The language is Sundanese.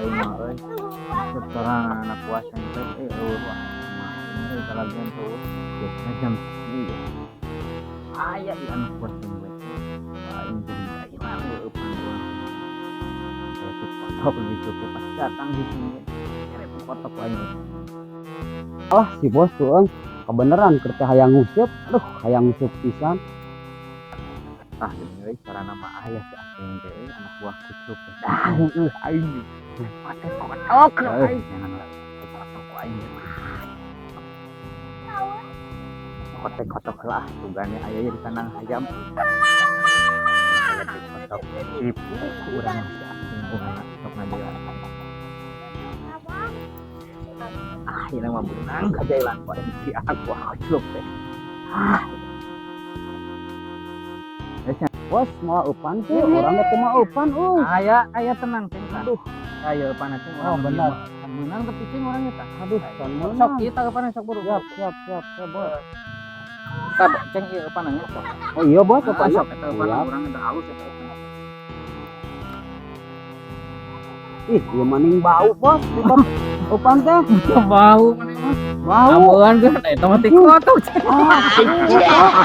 Aing mah euy. Sekarang anak buah sempet eueuh wah. Ini kalagian tuh. Biasanya jam segini. Aya di anak buah sempet. Aing jadi jailan eueuh urang. Saya kotok gitu pas datang di sini. Kere kotok aing. Ah, si bos tuh euy. Kebeneran keur teh hayang nguseup. Aduh, hayang nguseup pisan. Tah gini euy, carana mah aya si Aceng teh euy, anak buah kucluk teh. Dah heueuh aing. Pate kotok aing. Jangan lah. Kotok ku aing. Kotek kotok lah tugane aya di kandang hayam. Aya teh kotok tipu ku urang si Aceng urang sok ngajailan. Ah, ini mah beunang kajailan ku aing si anak buah kucluk teh. Ah. Bos, mau eupan tuh, urang teh mau eupan euy. Aya, aya tenang ceng. Aduh, aya eupan ceng. Oh, benar. Menang tapi ceng orangnya tah. Aduh, can Sok meunang. Ieu tah eupan sok buru. Siap, siap, siap, siap, bos. Tah ceng ieu eupan nya sok. Oh iya, bos, Ah, eupan. sok eta eupan Siap. Urang eta halus eta eupan. Ih, ieu maning bau, bos. Di eupan teh. Bau maneh mah. Bau. Ambeun geus eta mah ti kotok ceng. Ah, aduh.